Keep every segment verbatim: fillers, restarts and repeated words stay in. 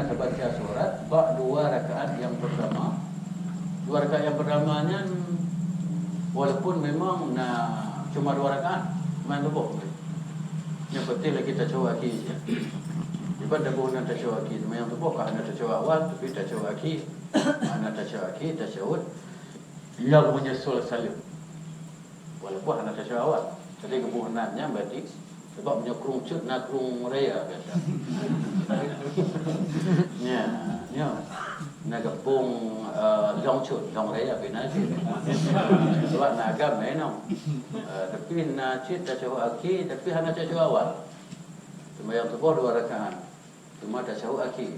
Baca surat bak dua rakaat nyang pertama. Dua rakaat nyang pertama nyan, walaupun memang na cuma dua rakaat, man tuboh. Nyang penting lagi tasyahud akhir saja. Iban dah boh nan tasyahud akhir, seumayang tuboh ka hana tasyahud awal, tapi tasyahud akhir. Hana tasyahud akhir, tasyahud nyang menyusul saleuem. Walaupun hana tasyahud awal. Jadi geuboh nan nyan berarti, sebab meunyoe krueng cut na krueng raya biasa. Nya, nya. Na geupông, eh, lông cut, lông raya pih na cit. Sebab na agam inong. Eh, tapi na cit tasyahud akhir, tapi hana tasyahud awal. Seumayang tuboh dua rakaat. Teuma tasyahud akhir.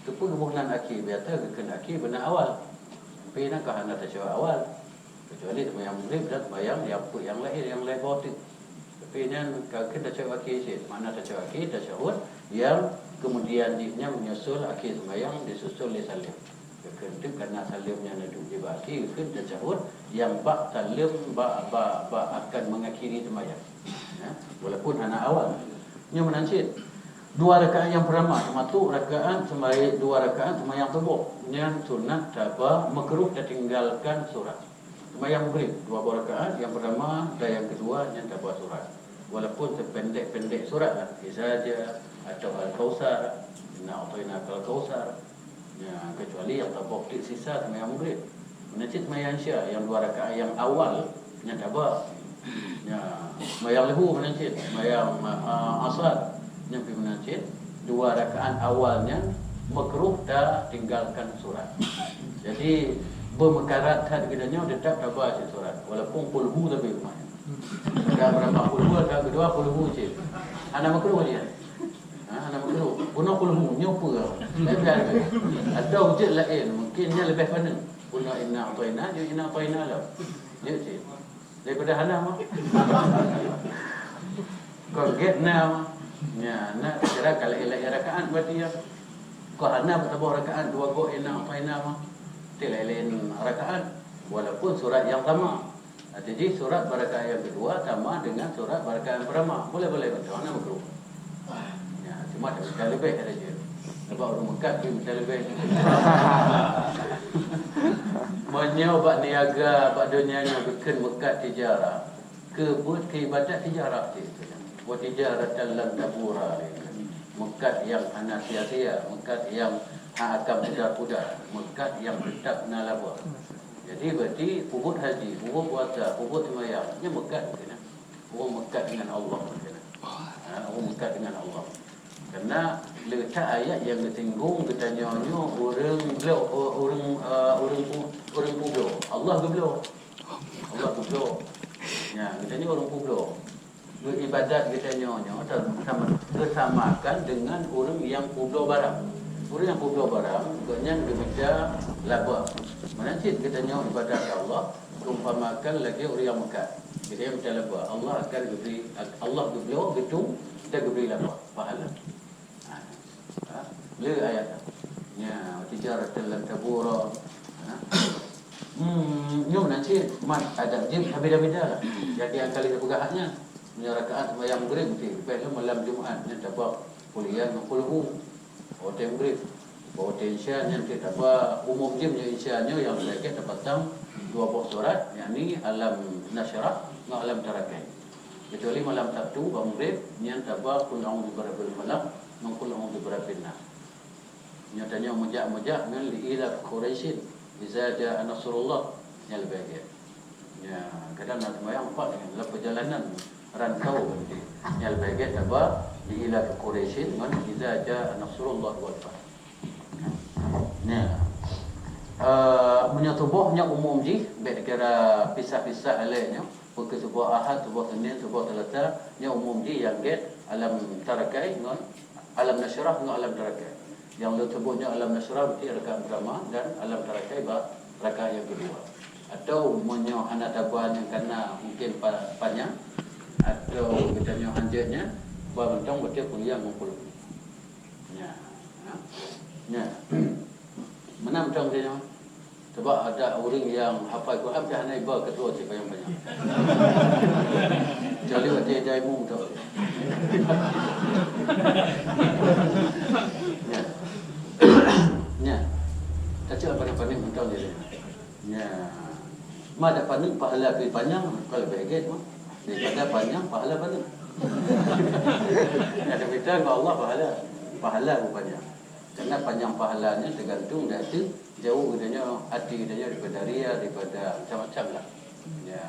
Keupeue geuboh nan akhir? Biasa geukheun akhir beuna awal. Tapi na ka hana tasyahud awal. Kecuali seumayang Maghrib dan seumayang nyang peuet nyang laén, nyang laén boh teuk. Tapi nyan ka geukheun tasyahud akhir cit. Makna tasyahud akhir, tasyahud nyang kemudian jih nyan menyusul akhir seumayang, disusul lé saleuem. Geukheun teuk karena saleuem nyan na duek jih bak akhir, geukheun tasyahud nyang bak saleuem, bak, bak, bak akan mengakhiri seumayang. Ya, walaupun hana awal. Nyoe meunan cit. Dua rakaat nyang pertama, teumasuk rakaat seumayang, dua rakaat seumayang suboh. Nyan sunat taba, makruh tatinggalkan surat. Seumayang Maghrib, dua boh rakaat, nyang pertama dan nyang kedua nyan taba surat. Walaupun sependek-pendek surat lah, Iza ja atau Al-Kautsar, Inna A'tainakal Kautsar. Ya, kecuali nyang taboh teuk sisa seumayang Maghrib. Meunan cit seumayang Isya, nyang dua rakaat nyang awal nyan taba. Ya, seumayang leuhô meunan cit, seumayang, ah, Asar nyan pih meunan cit. Dua rakaat awal nyan makruh tatinggalkan surat. Jadi, beumeukarat that geutanyoe teutap taba cit surat, walaupun Qul Hu tapi umpamanya. Ka beurapa Qul Hu, ka keudua Qul Hu cit. Hana makruh dia. Ha, hana makruh. Bunoe Qul Hu, nyoe peue? Lain dah. Atau jeuet laén, mungkin nyan leubeh paneuk. Bunoe Inna A'taina, jeuet Inna A'taina lom. Jeuet cit. Daripada hana mah. Kon gét na mah. Nya, na kira ka laén-laén rakaat berarti ya. Kon hana bak saboh rakaat dua goe Inna A'taina mah. Ti laén-laén rakaat. Walaupun surat nyang sama. Jadi, surat bak rakaat nyang keudua sama dengan surat bak rakaat nyang pertama. Boleh-boleh baca, hana makruh. Ya, cuma tak baca leubeh saja. Sebab ureueng meukat pih baca leubeh. Meunyoe bak niaga, bak donya nyoe geukheun meukat tijarah, keu buet keu ibadat tijarah cit. Wa tijaratan lan tabura. Meukat nyang hana sia-sia, meukat nyang hana akan pudar-pudar, meukat nyang teutap na laba. Jadi, berarti peubuet haji, peubuet puasa, peubuet seumayang, nyan meukat mungkin, eh. Ureueng meukat dengan Allah mungkin, eh. Ha, ureueng meukat dengan Allah. Karena le that ayat nyang geusinggung geutanyoe nyoe ureueng bloe, ureueng, eh, ureueng pu-, ureueng peubloe. Allah geubloe. Allah geubloe. Nya, geutanyoe ureueng peubloe. Geuibadat geutanyoe nyoe sama, geusamakan dengan ureueng nyang peubloe barang. Ureueng nyang peubloe barang, gobnyan geumita laba. Meunan cit geutanyoe ibadat keu Allah, geuumpamakan lagée ureueng nyang meukat. Geutanyoe mita laba, Allah akan geubri, Allah geubloe, geutung, dan geubri laba, pahala. Ha. Ha? Le ayat. Nya, tijaratan lan tabura. Ha? Hmm, nyoe meunan cit, mat adab jih beda-beda lah. Jadi nyang kali teupeugah nyan. Meunyoe rakaat seumayang Maghrib meusti leubeh lom malam Jumat nyan taba Qul Ya ngon Qul Hu. Watée Maghrib, watée Isya nyan taba umum jih nyoe Isya nyoe nyang lagée tapasang dua boh surat, yakni Alam Nasyrah ngon Alam Tarakai. Kecuali malam Sabtu bak Maghrib nyan taba Qul A'udzu Birabbil Falaq ngon Qul A'udzu Birabbin Nas. Nyoe tanyoe meujak-meujak ngon li ila Quraisyin, iza jaa nasrullah, nyan leubeh gét. Nya, kadang na seumayang pat nyan, lam peujalanan rantau berhenti. Nyan leubeh gét taba li ila Quraisyin ngon iza jaa nasrullah wal fath. Nya. Eh, meunyoe suboh nyoe umum jih, bék dikira pisah-pisah lé nyoe. Peuke suboh Ahad, suboh Senin, suboh Selasa, nyoe umum jih nyang gét Alam Tarakai ngon Alam Nasyrah ngon Alam Tarakai. Nyang lôn sebut nyoe Alam Nasyrah meusti rakaat pertama dan Alam Tarakai bak rakaat nyang keudua. Atau meunyoe hana taba nyang kana mungkin pa-, panyang, atau geutanyoe hanjeuet nyan, ba mantong baca Qul Ya ngon Qul Hu. Nya. Ha? Nya. Meunan mantong geutanyoe. Sebab ada ureueng nyang hafai Quran tapi hana iba keudroe cit panyang-panyang. Kecuali watée daimu tu. Ya. Paneuk mantong jadi. Ya. Ma dak paneuk pahala pi panyang, ka leubeh gét mah. Daripada panyang pahala paneuk. Ada beda dengan Allah pahala. Pahala bu panyang. Karena panyang pahala nyan tergantung dari jauh geutanyoe, hati geutanyoe daripada ria, daripada macam-macam lah. Ya.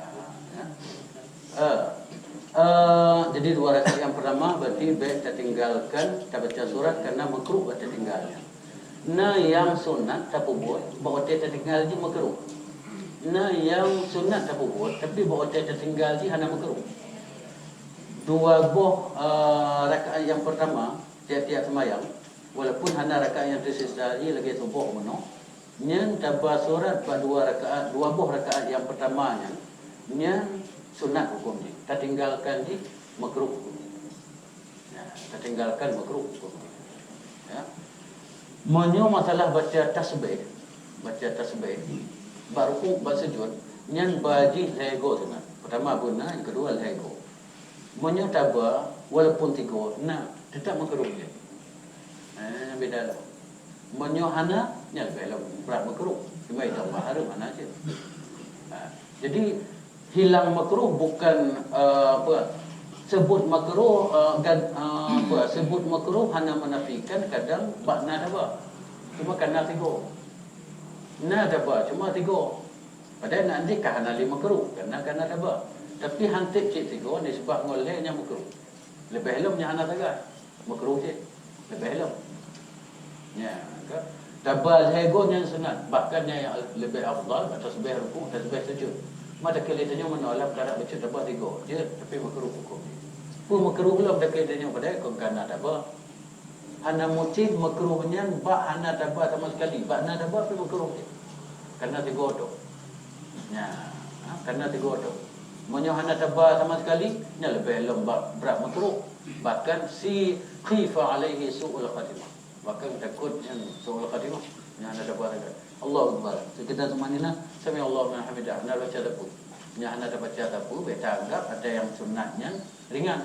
Ya. Eh, eh, jadi dua rakaat yang pertama berarti baik tertinggalkan, terbaca surat karena makruh buat tertinggalnya. Na nyang sunat tapeubuet bak watée tatinggai jih makruh. Na nyang sunat tapeubuet, tapi bak watée tatinggai jih hana makruh. Dua boh, eh, rakaat nyang peurtama tiep-tiep seumayang, walaupun hana rakaat nyang teusisa jih lagée suboh bunoe, nyan taba surat bak dua rakaat, dua boh rakaat nyang peurtama nyan, nyan sunat huköm jih. Tatinggalkan jih makruh huköm jih. Ya, tatinggalkan makruh huköm jih. Ya. Meunyoe masalah baca tasbih, baca tasbih, bak rukuk, bak sujud, nyan ba jih lhée goe sunat. Pertama beuna, nyang kedua lhée goe. Meunyoe taba, walaupun tigoe, na, tetap makruh jih. Eh, beda lom. Meunyoe hana, nyan leubeh lom brat makruh. Cuma itu Allah hareuem hana cit. Ha. Jadi, hilang makruh bukan, eh, apa, sebut makruh, eh, gan-, eh, apa, sebut makruh hana menafikan kadang bak na taba. Cuma kana tigoe. Na taba, cuma tigoe. Padahai na jih ka hana lé makruh, karena kana taba. Tapi hantéb cit tigoe nisbah ngon lhée nyang makruh. Leubeh lom nyang hana sagai. Makruh cit. Leubeh lom. Nya, ka. Taba lhée goe nyan sunat. Bahkan nyang leubeh afdal, tasbih rukuk, tasbih sujud. Ma takheun lé tanyoe meunoe lam karab bacut taba tigoe. Jeuet, tapi makruh huköm jih. Peue makruh lom takheun lé tanyoe padahai kon kana taba. Hana mucéh makruh nyan bak hana taba sama sekali. Bak na taba pih makruh jih. Kana tigoe tok. Nya, ha, kana tigoe tok. Meunyoe hana taba sama sekali, nyan leubeh lom bak brat makruh. Bahkan si khifa alaihi su'ul khatimah. Bahkan takot nyan su'ul khatimah. Nyan hana taba sagai. Allahu Akbar. Sekedar tumakninah, sami Allahu liman hamidah. Hana baca sapeue. Nyan hana tabaca sapeue, beta anggap ada nyang sunat nyan ringan.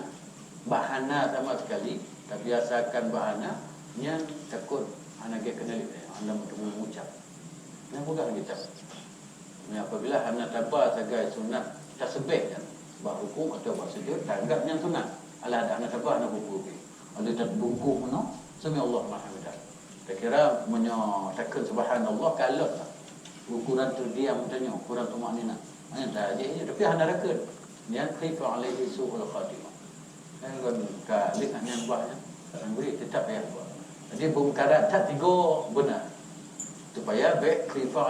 Bak hana sama sekali, tabiasakan bak hana, nyan takot hana gét keuneulheueh, hana meuteumé mengucap. Nyan peugah kitab. Nyan apabila hana taba sagai sunat tasbih nyan, bak rukuk atau bak sujud, taanggap nyan sunat. Alah dak hana taba hana buku pih. Ada tabungkuh meunoe, sami Allahu liman hamidah. Takira meunyoe takheun subhanallah, ka lheueh lah. Ukuran terdiam tanyoe, ukuran tumakninah. Nyan tajak je, tapi hana takheun. Nyan khifa alaihi su'ul khatimah. Nyan kon ka lheueh nyan bah nyan. Nyan bri tetap payah bah. Jadi bungkaran that tigoe beuna. Supaya bék khifa